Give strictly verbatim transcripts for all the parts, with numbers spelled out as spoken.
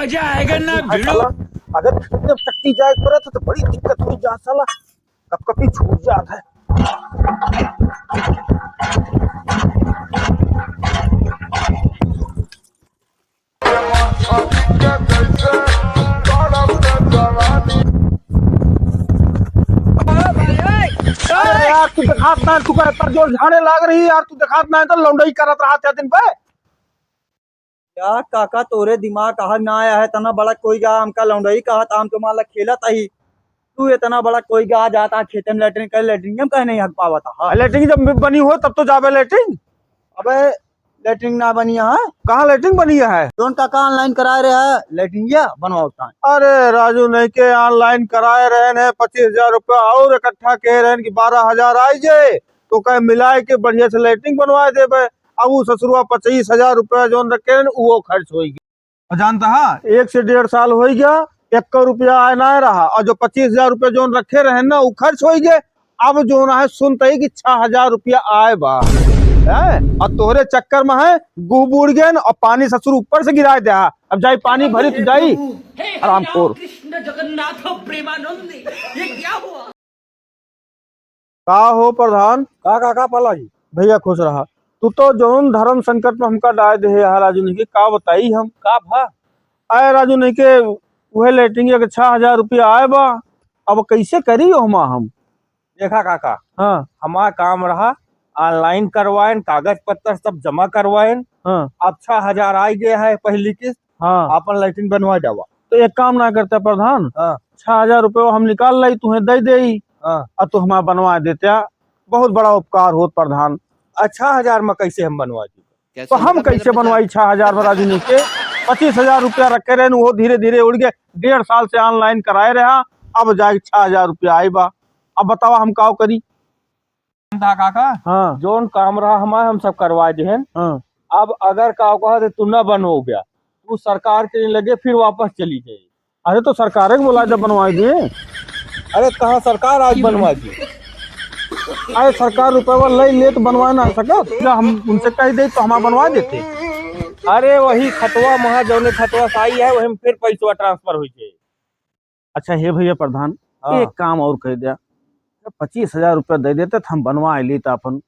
जाएगा ना हाँ, भिड़ो। साला, अगर खेत में टट्टी जाए पड़े तो, तो बड़ी दिक्कत हुई जा साला, कब कभी छूट जात है। अरे यार, तू देखात ना, तू कर इतना जोर झाड़े लाग रही यार, तू देखात ना, तो लौंडई करत रहा था दिन पे। क्या काका, तोरे दिमाग कहाँ ना आया है? इतना बड़ा कोई गा हमका लौंडई कहा था, हम तुम्हारा खेलत ही। तू इतना बड़ा कोई गा जाता खेते में लेटरिन करे, लेटरिन में कहीं नहीं हग पावत हा। लेटरिन जब बनी हो तब तो जाबे लेटरिन। अबे लेटरिन ना बनी है। कहाँ लेटरिन बनी है? जौन काका online कराए रहे है, लेटरिन या बनवाओ तान। अरे राजू नहीं के online कराए रहे हैं पच्चीस हजार रुपया और इकट्ठा कह रहे हैं कि बारह हजार आई जाए तो कहे मिलाए के बढ़िया से लेटरिन बनवाए देबे। अब उ ससुरवा पच्चीस हजार रुपया जौन रखे हैं वो खर्च होई गया। और जानता है, एक से डेढ़ साल होई गया, एक रुपया आए ना रहा, और जो पच्चीस हजार रुपया जौन रखे रहे ना, उ खर्च होई गए। अब जौन है सुनते ही कि छह हजार रुपया आए बा, हैं? और तोहरे चक्कर में है, गुह बूड़ गए न, और पानी ससुर ऊपर से गिराए दे। अब जाई पानी भरी तो जाई, हरामखोर। कृष्ण जगन्नाथ प्रेमानंद, ये क्या हुआ? का हो प्रधान? का, का, का पाला जी? भैया खुश रहा। तू तो जौन धर्म संकट में हमका डाल दे है, राजू नहीं के का बताई हम? का भा? आए राजू नहीं के उहे लेटरिन के छह हजार रुपया आए बा, अब कैसे करी ओहमा हम? देखा काका, हाँ। हमार काम रहा online करवाएन, कागज पत्तर सब जमा करवाएन। हाँ। अब छह हजार आ गया है पहली किस्त, हाँ। आपन लेटरिन बनवा जावा। तो एक काम ना करता प्रधान, हाँ। छह हजार रुपया हम निकाल लाई, तुम्हें दे देई, हाँ। और तू हमारा बनवा देता, बहुत बड़ा उपकार होत प्रधान। आ, छह हजार में कैसे हम बनवा दी? तो हम कैसे बनवाई छह हजार में राजू नहीं के? पच्चीस हजार रुपया रखे रहे, वो धीरे धीरे उड़ गए। डेढ़ साल से online कराए रहा, अब जाके छह हजार रुपया आई बा। अब बतावा हम का करी? था काका, हाँ। जौन काम रहा हमारे, हम सब करवा देहन। हाँ। अब अगर का कहा तो तू ना बनवाओ गया, तू सरकार के लगे फिर वापस चली जाए। अरे तो सरकार के बुला दे, बनवाई दे। अरे कहाँ सरकार आज बनवा दी? अरे सरकार रुपया ले ले तो बनवा ना सकत, या हम उनसे कह दे तो हमारा बनवा देते। अरे वही खतवा महा जौने खतवा से आई है, वही में फिर पैसवा transfer हो जाए। अच्छा हे भैया प्रधान, हाँ। एक काम और कह दिया, पच्चीस हजार रुपया दे देते तो हम बनवा लेते अपन।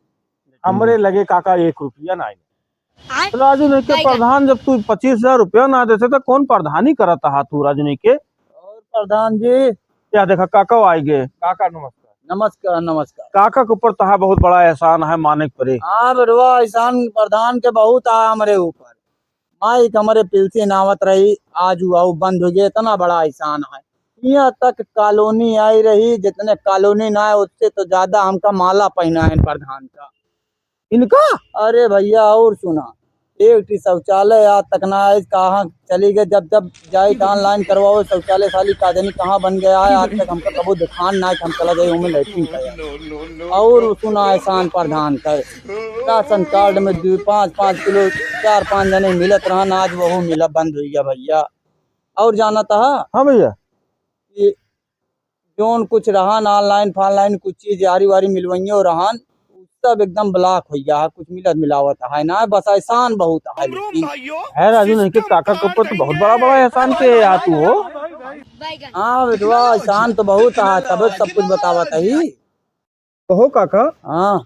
हमरे लगे काका एक रुपया ना आए। राजू नहीं के प्रधान, जब तू पच्चीस हजार रुपया ना देते तो कौन प्रधानी करत हा तू राजू नहीं के? और प्रधान जी। या देखा काका आए गए। काका नमस्कार। नमस्कार, नमस्कार। काका के ऊपर तहा बहुत बड़ा एहसान है, माने के परे। हाँ बेटवा, एहसान प्रधान के बहुत आ हमरे ऊपर। माई के हमरे पेंशन आवत रही, आज उ आउ बंद हो गया, इतना बड़ा एहसान है। यहाँ तक कॉलोनी आई रही, जितने कॉलोनी ना है, उससे तो ज्यादा हमका माला पहनाए प्रधान का। इनका? अरे भैया, और सुना, एक ठी शौचालय आज तक ना आए, कहाँ चली गए? जब जब जाए तो online करवाओ शौचालय, साली का जानी कहाँ बन गया है, आज तक हमका कबो दिखान ना है कि हम चला जाए, ओमे लेटरिन करे। और सुना एहसान प्रधान का, राशन कार्ड में दो, पाँच, पाँच किलो, चार पाँच जने मिलत रहन, आज वहू मिला बंद हो गया भैया। और जानत हा? हाँ भैया। कि जौन कुछ रहन online फानलाइन कुछ चीज यारी वारी मिलवइयो रहन, उ सब एकदम block हो गया है, कुछ मिलत मिलावत है ना, बस एहसान बहुत है। लेकिन है राजू नहीं के काका के ऊपर तो बहुत बड़ा बड़ा एहसान के है यार तू हो। हाँ बेटवा, एहसान तो बहुत है, तबे सब कुछ बतावत ही। कहो काका। हाँ।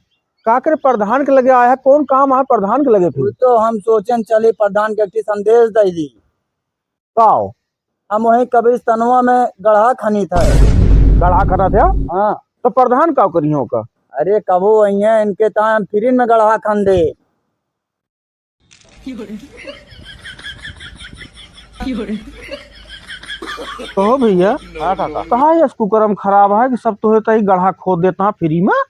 काकर प्रधान के लगे आया है, कौन काम है प्रधान के लगे फिर? उ तो हम सोचन चले प्रधान के एक ठे संदेश दे दी। काओ? हम वहीं कब्रिस्तानवा में गढ़ा खनी था। गढ़ा खना था? हाँ। तो प्रधान का करियो का? अरे कबो वहीं है, इनके तान free में गढ़ा खन दे। कहो भैया। हाँ काका। कहा यस कुकरम खराब है कि सब तोहे तई गढ़ा खोद देता free में?